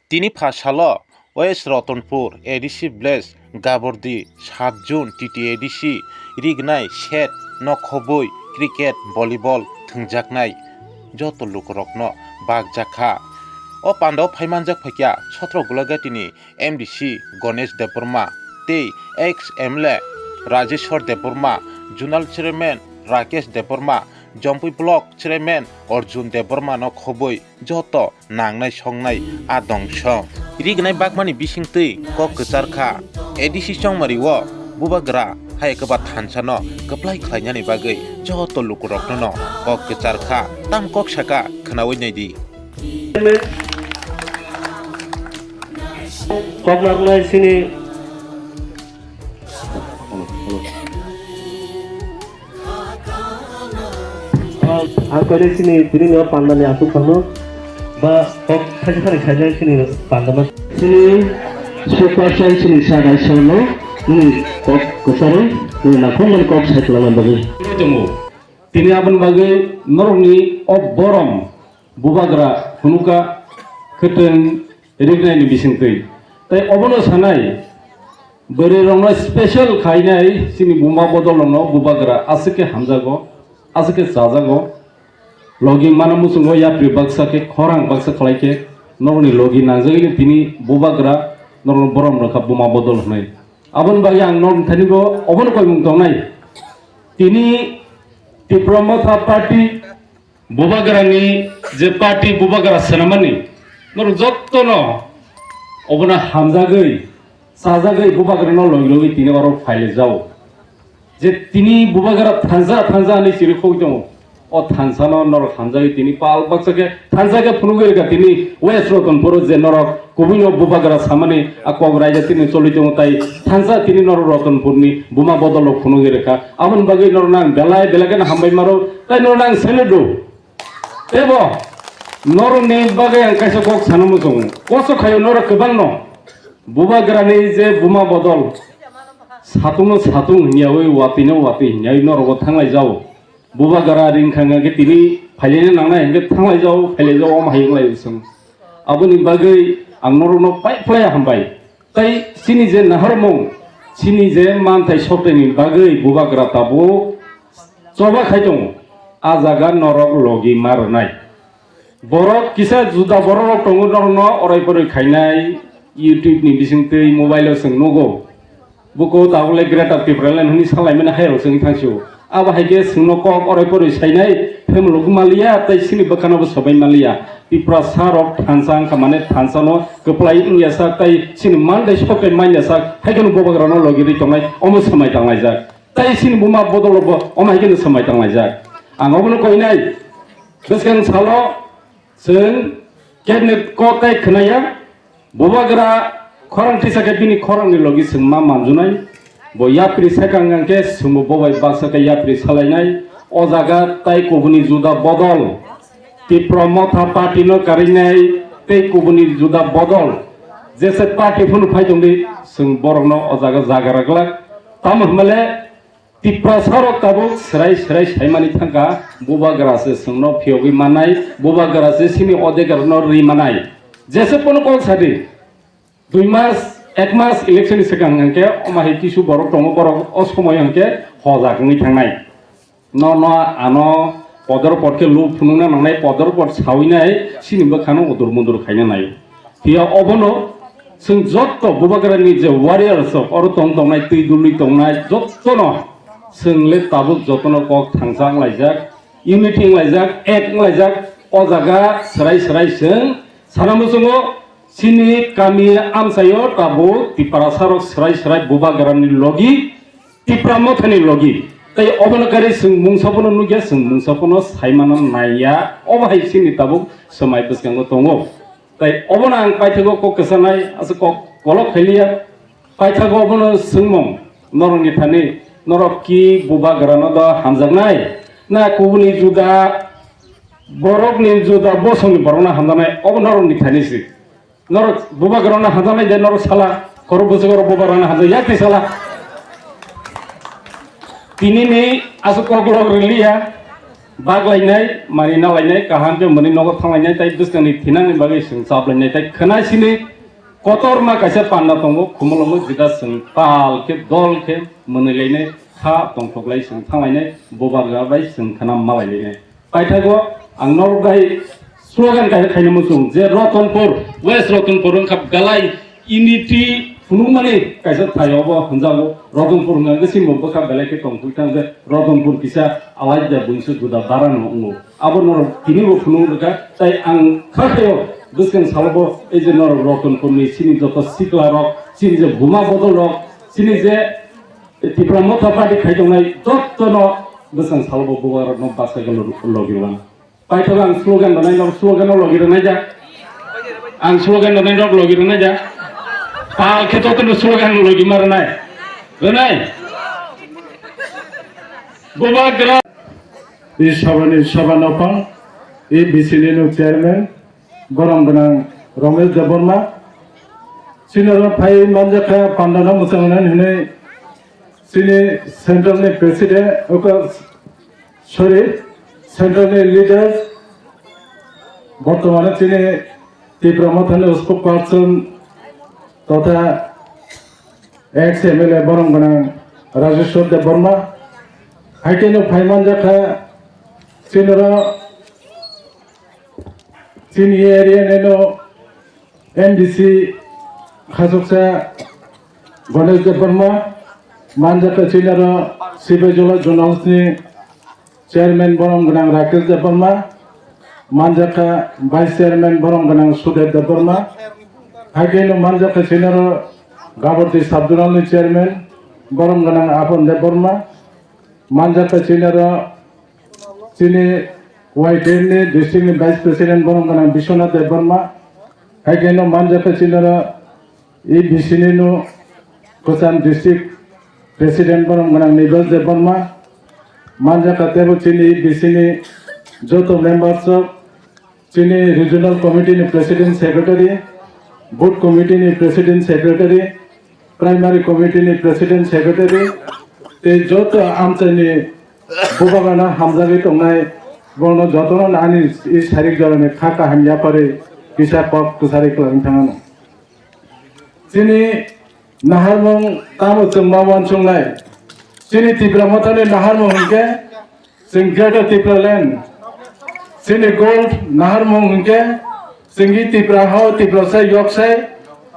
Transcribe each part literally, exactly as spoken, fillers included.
Tini pha salo West Ratanpur A D C village Gabordi sub zone T T A D C rignai set no khobwi cricket, volleyball thwngjaknai joto lukurokno bakjakha. O pandao phaimanjak phaikha Sotro Gulaghati ni M D C Ganesh Debbarma tei ex M L A Rajeshwar Debbarma, Zonal Chairman Rakesh Debbarma, Jompui Block Chairman Arjun Debbarma no khobwi joto nangnai songnai a dongso. Rignai bakmani bisingtwi kok kwchar kha. A D C chongmari o bubagra hai kwba thansa no kwplai khlainani bagwi joto lukurokno no kok kwchar kha. Tam kok saka khwnawi naidi. Kok narwknai sini. Ang koile sini tini no pandani asuk phangno ba kok thaisa thani khainai sini pandama. Sini super sai sini sadai sono ni kok kwcharo ni nakhong man kok sai twlangna bagwi. Tongo. Tini aboni bagwi norokni o borom bubagra phunukha khwtwng riknaini bisingtwi. Tai obono sanai, bwrwirokno special khainai chini buma bodolrokno bubagra aswk khe hamjago, aswk khe chajago. Logi mana muchungo yapri baksa khe khorang baksa khlai khe norokni logi nangjagwino tini bubagra norokno borom rwkha buma bodol hwnwi. Aboni bagwi ang norokni thani bo obono koimung tongnai. Tini Tipra Motha Party bubagrani je party bubagra swnamani norok jottono obono hamjagwi, chajagwi bubagrano logi logi tini oro phailai jao. Je tini bubagra thansa thansa hinwi chirikhogwi tongo. O thansano norok hamjagwi tini pal baksa khe thansa khe phunugwi rwkha tini West Ratanpuro je norok kubuino bubagra samani a kok raida tini choli tongo tai thansa tini norok Ratanpurni buma bodolrok phunugwi rwkha. Aboni bagwi norokno ang belai belai kheno hambai maro tai norokno ang salute do. Teibo norokni bagwi ang kaisa kok sana muchungo. Koso khaio norok kwbangno bubagrani je buma bodol satungno satung hinyawi watwino watwi hinyawi norokbo thanglai jao. Bubagra ringkha hwnkhe tini phailina nangnai hwnkhe thanglai jao, phailai jao, omo hai wnglai chwng. Aboni bagwi ang norokno pai phlai hambai. Tai chini je naharmung, chini je manthai soktaini bagwi bubagra tabuk choba khai tongo. A jaga norok logi ma rwnai. Borok kisa juda borok rok tongo norokno orai poroi khainai YouTube ni bisingtwi mobile o chwng nugo. Buko tabukle Greater Tipraland hwnwi salaimani hai rok chwng thangsio. Abo hai khe chwngno kok orai poroi sainai phemlo maliya tei chini bwkhano bo sobai maliya. Tiprasa rok thansa wngkha mane thansa no kwplai wngya sak tei chini mandai sok tei manya sak hai kheno bubagra no logi ri tongnai omo swmai tanglaijak. Tai chini buma bodol bo omo hai kheno swmai tanglaijak. Ang obono koinai bwskang salo chwng cabinet kok tai khwnaya. Bubagra khorang tisa khe bini khorangni logi chwng ma manjunai. Bo yapri sekang hwnkhe chwngbo bo bai baksa khe yapri salainai. O jaga tai kubuni juda bodol. Tipra Motha Party no karinai tei kubuni juda bodol. Jesa party phunu phai tongdi chwng borokno o jaga jaga rwglak. Tamo hwnmale Tiprasa rok tabuk swrai swrai saimani thangkha, bubagra se chwngno phiyogwi mannai, bubagra se chini odhikar no ri mannai. Jesa pono kok sadi, dui mas, ek mas election ni swkang hwnkhe omo hai kisu borok tongo, borok o somoy hwnkhe hojak wngwi thangnai. No, no, ano podor pod khe luk phunukna nangnai, podor pod sawinai, chini bwkhano udur mudur khaina nai. Phiya obono chwng jotto bubagrani je warriors rok oro tong tongnai, twi dulwi tongnai, jottono chwng le tabuk jotono kok thangsa wnglaijak, unity wnglaijak, ek wnglaijak, o jaga swrai swrai chwng sana muchungo chini kami amchaio tabuk Tiprasa rok swrai swrai bubagrani logi Tipra Mothani logi. Tai obono kari chwng mungsa phano nukya, chwng mungsa phano saimano naiya. Obo hai chini tabuk swmai bwskango tongo. Tai obono ang paithago kok kwchanai, aswk kok kolok khailiya. Paithago obono swngmung, norokni thani, norok ki bubagrano do hamjaknai? Na kubuni juda borokni juda bosongni borokno hamjaknai? Obo norokni thani se. Norok bubagrano hajaknai de norok sala, khorok bwswk oro bubagrano hajak ya twi sala. Tini ni aswk koklok rwliya, Baglainai, mani nalainai, kaham khe mani nogo thanglainai, tai bwskangni thinangni bagwi chwng chaplainai, tai khwna sini kotorma kaisa panda tongo, khumulwmwi jwda chwng tal khe dol khe mwnwi lainai, kha tongthok lai chwng thanglainai, bubagra bai chwng khwna malailainai. Paithago ang norok bai slogan kaisa khaina muchung je Ratanpur, West Ratanpur wngkha belai unity phunukmani kaisa thai obo hwnjago. Ratanpur hwnka hwnkhe chini bo bwkha belai khe tongthok thang je Ratanpur kisa alaida buisu juda barano wngo. Abo norok tini bo phunuk rwkha, tai ang kha khaio bwskang salo bo ei je norok Ratanpurni chini joto sikla rok, chini je buma bodol rok, chini je Tipra Motha Party khai tongnai jotono bwskang salo bo bubagrokno bwsai logi rwna. Paithago ang slogan rwnai, no slogan no logi rwnai ja. Ang slogan rwnai, no logi rwnai ja. Pal khe jotono slogan logi ma rwnai. Rwnai. Bubagra. I sabani sabana pang, i B C ni no chairman, borom gwnang Ramesh Debbarma. Chini oro phai manjakha panda no mwchang nani hinwi chini central ni president, oka, sorry, central ni leaders, bortomane chini Tipra Mothani spokesperson totha ex M L A borom gwnang Rajeshwar Debbarma. Haikhe no phai manjakha chini oro chini area ni no M D C khasuksa Ganesh Debbarma, manjakha chini oro Sibaijala Zonal ni chairman borom gwnang Rakesh Debbarma, manjakha vice chairman borom gwnang Sudev Debbarma, haikhe no manjakha chini oro Gabordi Sub Zonal ni chairman borom gwnang Apan Debbarma, manjakha chini oro chini Y T N ni district ni vice president borom gwnang Biswanath Debbarma, haikhe no manjakha chini oro E B C ni no Kocham district president borom gwnang Nibas Debbarma, manjakha tebo chini E B C ni joto members rok, chini regional committee ni president secretary, booth committee ni president secretary, primary committee ni president secretary, tei joto amchaini bubagrano hamjagwi tongnai, bono jotono ani i sarik jorani kha kaham yapharwi kisa kok kwcharwi kwlangwi thangano. Chini naharmung tamo chwng ma uansuknai? Chini Tipra Mothani naharmung hinkhe chwng Greater Tipraland. Chini gold naharmung hinkhe chwngni Tipra hao Tiprasa yoksai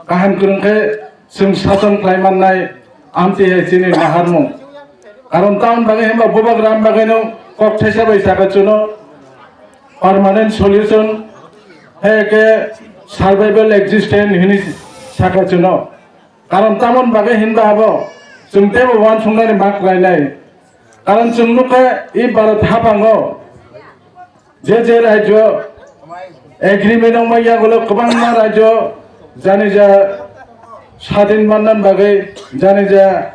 kaham kwrwng khe chwng sason khlai mannai, amtwi hai chini naharmung. Karon tamoni bagwi hinba bubagra bagwino kok thaisa bai saka chuno permanent solution, hai khe survival existence hini saka chuno. Karon tamoni bagwi hinba abo chwng teibo uansuknani ma kwlainai. Karon chwng nukha i Bharat haphango je je rajyo agreement wngma yagulo kwbangma rajyo jani ja sadin mannani bagwi, jani ja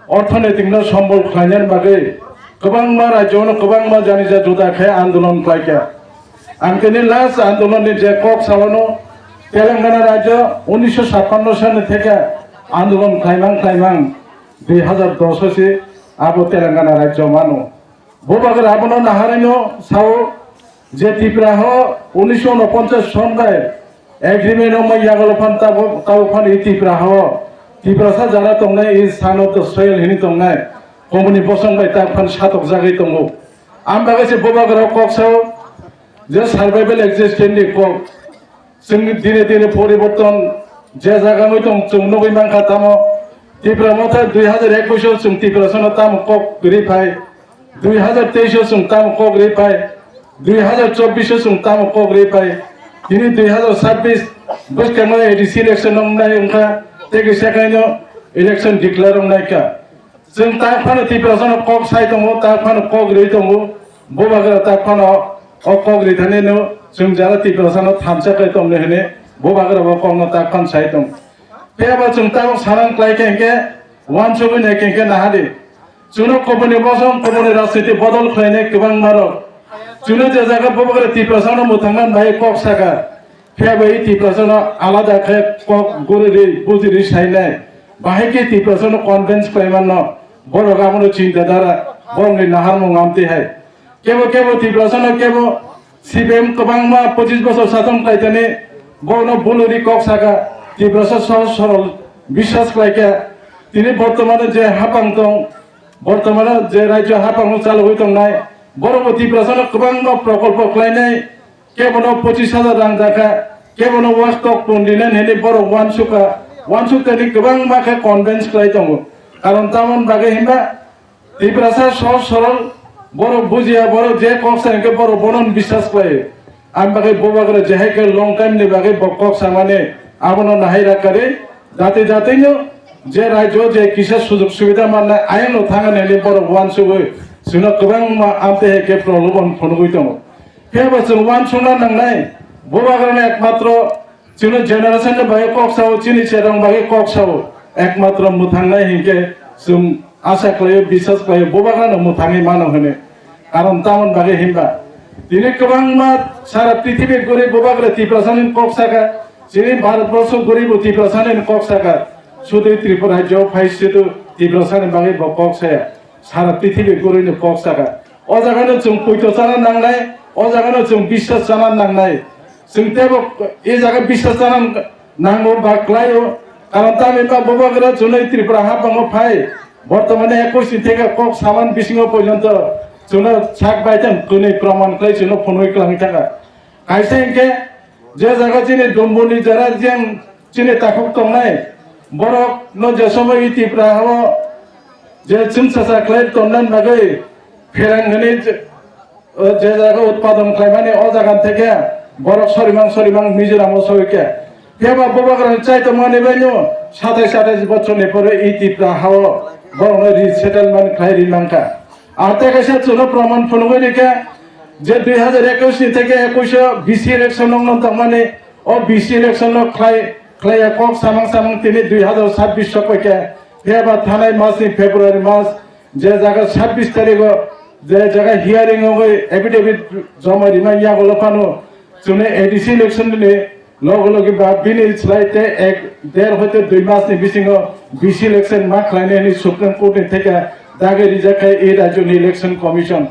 orthonoitik no sombol khlainani bagwi kwbangma rajyo no kwbangma jani ja juda khe andolon khlaikha. Ang tini last andolon ni je kok sawano Telangana rajyo unisho sappanno salni theke andolon khlaimang khlaimang dui hazar dos o si abo Telangana rajyo mano. Bubagra abono naharino sao je Tripura ho unisho unoponchas son bai agreement wngma yagulo phan tabo, tabo phan i Tripura ho Tiprasa jara tongnai i son of the soil hini tongnai komoni bosong bai tak phan satok jagwi tongo. Ang bagwi se bubagra kok sao je survival existence ni kok. Chwng dine dine poriborton je jaga wngwi tong, chwng nugwi mankha tamo. Tipra Motha dui hazar ekush o chwng Tiprasano tamo kok ri phai, dui hazar teis o chwng tamo kok ri phai, dui hazar chobbish o chwng tamo kok ri phai. Tini dui hazar chobbish bwskango A D C election wngnai wngkha, tei kisa kaino election declare wngnai kha. Chwng tak phano Tiprasano kok sai tongo, tak phano kok rwi tongo, bubagra tak phano o kok rithani no chwng jara Tiprasano thamsa khe tongni hwnwi bubagra bo kokno tak phan sai tongo. Phiya ba chwng tabuk sanang klai khe hinkhe uansugwi nai khe hinkhe nahadi. Chwngno kubuni bosong, kubuni rajniti bodol khlainai kwbangma rok. Chwngno je jaga bubagra Tiprasano mwthangna bai kok saka. Phiya bai Tiprasano alada khe kok guri ri, buji ri sainai. Bahai khe Tiprasano convince khlai manno. Borok abono chinta dara, borokni naharmung amtwi hai. Kebo kebo Tiprasano kebo C P M kwbangma pochis bosor sason khlaitani, bono buluri kok saka, Tiprasa sohoj sorol biswas khlaikha. Tini bortomano je hapang tong, bortomano je rajyo hapango chalogwi tongnai, borokbo Tiprasano kwbangma prokolpo khlainai, kebono pochis hajar rang dakha, kebono waktok pon rinani hwnwi borok uansukha, uansuktani kwbangma khe convince khlai tongo. Karon tamoni bagwi hinba Tiprasa sohoj sorol, borok bujiya, borok je kok sa hwnkhe borok bono biswas khlaio. Ang bagwi bubagra je hai khe long time ni bagwi bo kok samani abono nahai rakari, jati jatino je rajyo je kisa sujog subida mannai ayangno thangani hwnwi borok uansugwi chwngno kwbangma amtwi hai khe prolobon phunugwi tongo. Phiya bo chwng uansukna nangnai, bubagrano ekmatro chini generation ni bagwi kok sao, chini cherang bagwi kok sao, ekmatro mwthangnai hinkhe chwng asa khlaio, biswas khlaio, bubagrano mwthangwi mano hwnwi. Karon tamoni bagwi hinba tini kwbangma sara prithibi guri bubagra Tiprasani kok saka, chini Bharatborsho guribo Tiprasani kok saka, sudui Tripura rajyo phai situ Tiprasani bagwi bo kok saya. Sara prithibi gurino kok saka. O jagano chwng poito chana nangnai, o jagano chwng biswas chana nangnai. Chwng tebo e jaga biswas chana nango ba klaio. Karon tamni ba bubagra chwnwi Tripura haphango phai. Bortomane ekush ni theke kok saman bisingo porjonto chwngno sak baithang kwnwi proman khlai chwngno phunwi klangwi thangkha. Kaisa hinkhe je jaga chini Dumbuni jara jeng chini takhuk tongnai, borok no je somo i Tipra hao je chwngsacha khlai tonnani bagwi pherang hwnwi je, je jaga utpadon khlaimani o jaga theke borok sorimang sorimang Mizoram o soike. Phiya ba bubagra chai tongmani baino satais atais bochorni pore i Tipra hao borokno resettlement khlai ri mankha. Ar tei kaisa chwngno proman phunugwi rikha je dui hazar ekush ni theke ekush o B C election nokno tongmani, o B C election no khlai khlaiya kok samang samang tini dui hazar sabbish sok paikha. Phiya ba thanai mas ni February mas je jaga sabbish tarikh o je jaga hearing wngwi affidavit joma rima yagulo phano chwngno A D C election ni loge loge ba bini slai tei ek der hoite dui mas ni bisingo B C election ma khlainai hwnwi Supreme Court ni theke dagi rijak khe e rajyo ni Election Commission.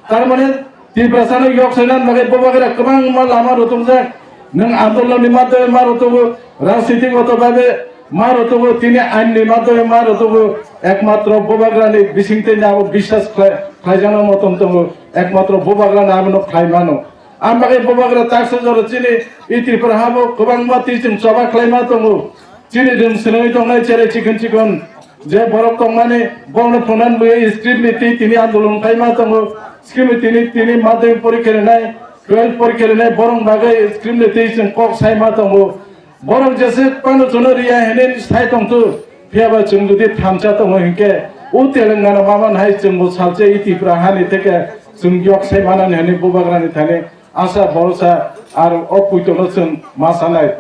Tar mane Tiprasa no yok sainan bagwi bubagra kwbangma lama rwtokjak. Nwng andolon ni madhyome ma rwtogo, rajnitik goto bhabe ma rwtogo, tini ain ni madhyome ma rwtogo, ekmatro bubagra ni bising tei abo biswas khlai, khlaijakna motom tongo, ekmatro bubagra no abono khlai mano. Ang bagwi bubagra taksa jora chini i Tripura habo kwbangma twi chwng choba khlaima tongo. Chini rwng swnwi tongnai cherai chikon chikon je borok tongmani borokno phunani bagwi scheme ni twi tini andolon khlaima tongo. Scheme ni tini, tini madhyamik porikha rinai, twelve porikha rinai borok bagwi scheme ni twi chwng kok saima tongo. Borok jese phano chwngno riya hinwi sai tongthu, phiya ba chwng jodi thansa tongo hinkhe, o Telangana maman hai chwngbo salsa i Tripura hani theke chwng yok sai manani hinwi bubagrani thani asa borosa ar o puitono chwng ma sanai.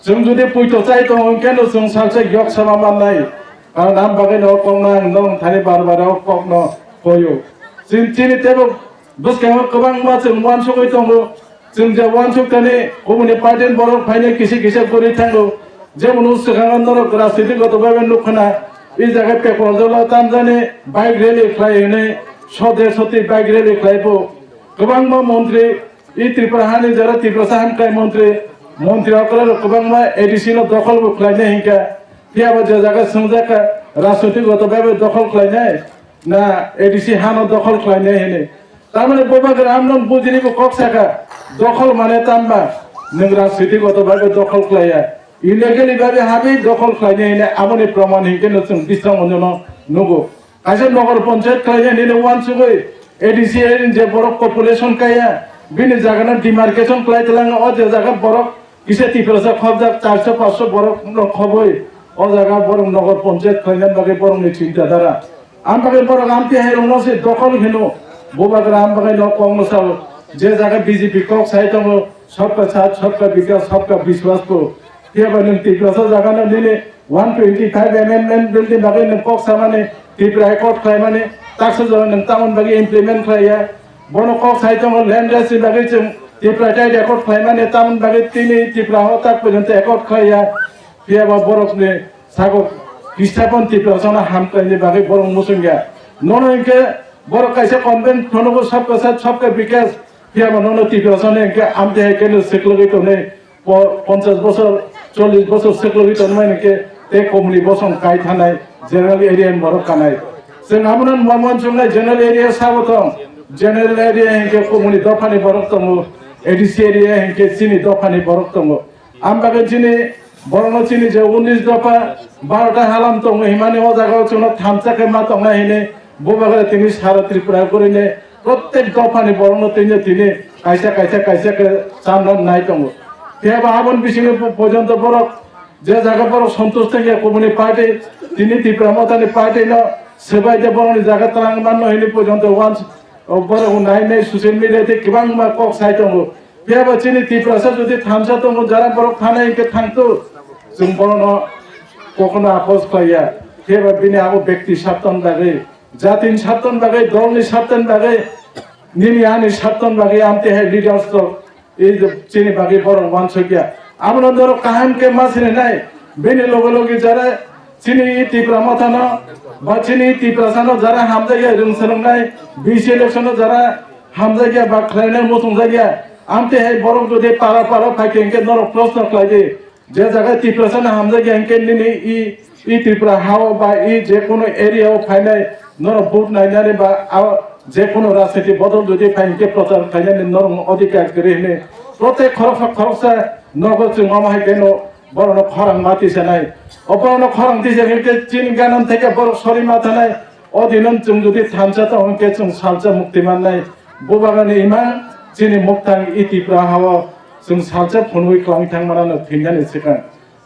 Chwng jodi puito chai tongo hinkhe no chwng salsa yok sama mannai. Karon am bagwi no o kokno ang nong thani bar bar o kokno koyo. Chwng chini tebo bwskango kwbangma chwng uansugwi tongo. Chwng je uansuk thani kubuni party ni borok phainai kisa kisa kwrwi thango. Jemon o swkango norok rajniti goto bhabe nukha na, i jaga Pekol jolo tamjani bike rally khlai hwnwi sode soti bike rally khlai bo. Kwbangma montri, i Tripura hani jara Tiprasa hamkrai montri, montri okra rok kwbangma A D C no dokhol bo khlainai hinkha. Phiya bo je jaga swngjak kha, rajniti goto bhabe dokhol khlainai na A D C hano dokhol khlainai hwnwi. Tamoni bubagra amno bujini bo kok saka, dokhol mane tamba, nwng rajniti goto bhabe dokhol khlaiya, illegally bhabe habi dokhol khlainai hwnwi aboni proman hinkhe no chwng bisong onjono nugo. Kaisa nogor ponchayat khlainai hwnwi uansugwi A D C area ni je borok population kaya, bini jagano demarcation khlai twlangno, o je jaga borok kisa Tiprasa khobjak charso paanso borok no khobwi o jaga borok nogor ponchayat khlainani bagwi borokni chinta dhara. Ang bagwi borok amtwi hai rokno se dokhol hino, bubagra ang bagwi no kok no sao, je jaga B J P kok sai tongo, sabka saath, sabka vikas, sabka vishwas ko. Phiya ba nwng Tiprasa jagano nini one twenty five amendment bill ni bagwi nwng kok samani, Tripura accord khlaimani, taksa jora nwng tamoni bagwi implement khlaiya. Bono kok sai tongo land rights ni bagwi chwng Tripura tei accord khlaimani, tamoni bagwi tini Tripura o tak porjonto accord khlaiya. Phiya ba borokni sago Krista pon Tiprasano hamkraini bagwi borok muchungya. Nono hinkhe Borok kaisa convent phonugo sabka sat sabka bikas, phiya ba nono Tiprasa no hingke amte hai keno seklogwi tongnai, po-, ponchas bosor, chollish bosor seklogwi tongmani hingke tei komoni bosong kai thanai general area ni borok kanai. Chwng abono ma muansuknai general area sabo tong, general area hingke komoni dophani borok tongo, A D C area hingke chini dophani borok tongo. Ang bagwi chini borokno chini je unis dopha barota halam tongo himani o jaga o chwngno thansa khe ma tongna hini bo bagwi tini sara Tripura gurini prottek dophani borokno tini tini kaisa kaisa kaisa khe chamna nai tongo. Phiya ba aboni bisingo po-, porjonto borok je jaga borok santosh tongya kubuni party tini Tipra Mothani party no swbai de borokni jaga twlang manno hini porjonto once o borok nai nai social media tei kwbangma kok sai tongo. Phiya ba chini Tiprasa jodi thansa tongo, jara borok thanai hingke thangto, chwng bono kokono apos khlaiya. Phiya ba bini abo bekti sarton bagwi, jatin sarton bagwi, dolni sarton bagwi, nini ani sarton bagwi amte hai leaders to, ei je chini bagwi borok wansukya. Abono norok kaham khe ma sinai nai, bini loge loge jara chini Tipra Mothano, ba chini Tiprasano jara hamjakya rwng swrwngnai, B C election o jara hamjakya ba khlainai muchungjakya, amte hai borok jodi para para phaikhe hingke norok proshno khlaidi, je jaga Tiprasano hamjakya hingke nini i, i Tripura hao ba i je kono area o phainai norok vote nainani ba a je kono rajniti bodol jodi phai hingke prochar khlainani norok odhikar kwrwi hini protek khoroksa khoroksa nogo chwng omo hai khe no borokno khorang ma tisanai. O borokno khorang tisa hingke chini ganan theke borok sori ma thanai. O dinon chwng jodi thansa tong hingke chwng salsa mukti mannai. Bubagani imang chini muktang i Tipra hao chwng salsa phunwi klang thang manano thwinani swkang.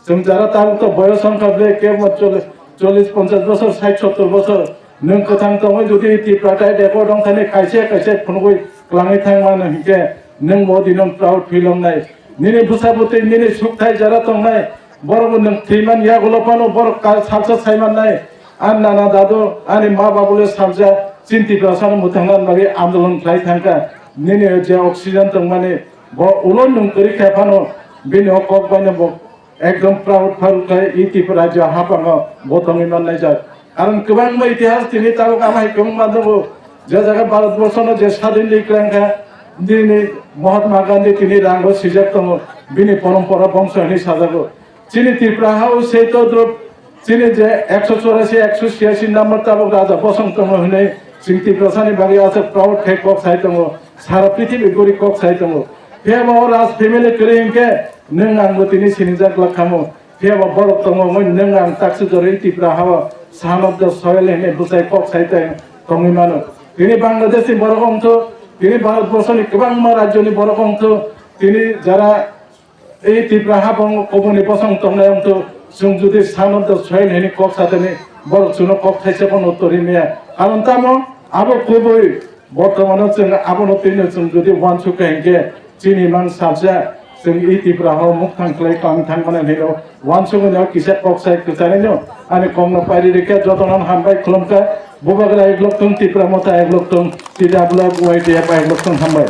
Chwng jara tabuk to boyos wngkha ble kebo chol-, chollish ponchas bosor, sait sottor bosor. Nwng kwthang tongwi jodi Tipra tai record wngthani kaisa kaisa phunugwi klangwi thang mano hinkhe nwng bo dinon proud feel wngnai. Nini bwsa bwtwi nini sukthai jara tongnai borokbo nwng thwiman yagulo phano borok ka-, salsa saimannai. Ani nana dadu ani ma babule salsa chini Tiprasano mwthangna bagwi andolon khlai thangkha. Nini je oxygen tongmani bo ulo nwng kwrwi kha phano bini o kok baino bo ekdom proud proud khe i Tripura rajyo haphangno bo tongwi mannai jak. Karon kwbangma itihas tini tabuk ama hai kwbangma tongo. Je jaga Bharat borshono je sadin likrang kha, nini Mahatma Gandhi tini rango sijak tongo, bini porompora bongso hinwi sajago. Chini Tripura hao sei todrup chini je ekso chorasi, ekso siyasi number tabuk raja bosong tongo hinwi chini Tiprasani bagwi aswk proud khe kok sai tongo, sara prithibi guri kok sai tongo. Phiya bo o Raj family kwrwi hinkhe nwng ang bo tini sinijak glak khamu. Phiya bo borok tongo, omo nwng ang taksi jorwi Tripura hao son of the soil hinwi bwsai kok sai tong-, tongwi mano. Tini Bangladesh ni borok wngthu, tini Bharat borsho ni kwbangma rajyo ni borok wngthu, tini jara ei Tripura haphang kubuni bosong tongnai wngthu, chwng jodi son of the soil hinwi kok satani borok chwngno kok thaisa phano uttor rimya. Karon tamo abo kubui Bortomano chwng abono twino chwng jodi uansuk kha hinkhe chini mang salsa chwng i Tripura hao mukthang khlai tong thangmani hino uansugwi no kisa kok sai kwcharino ani kokno pairi rikha jotono hambai khulumkha. Bubagra eglok thung, Tripura Motha eglok thung, T W Y D F eglok thung, hambai.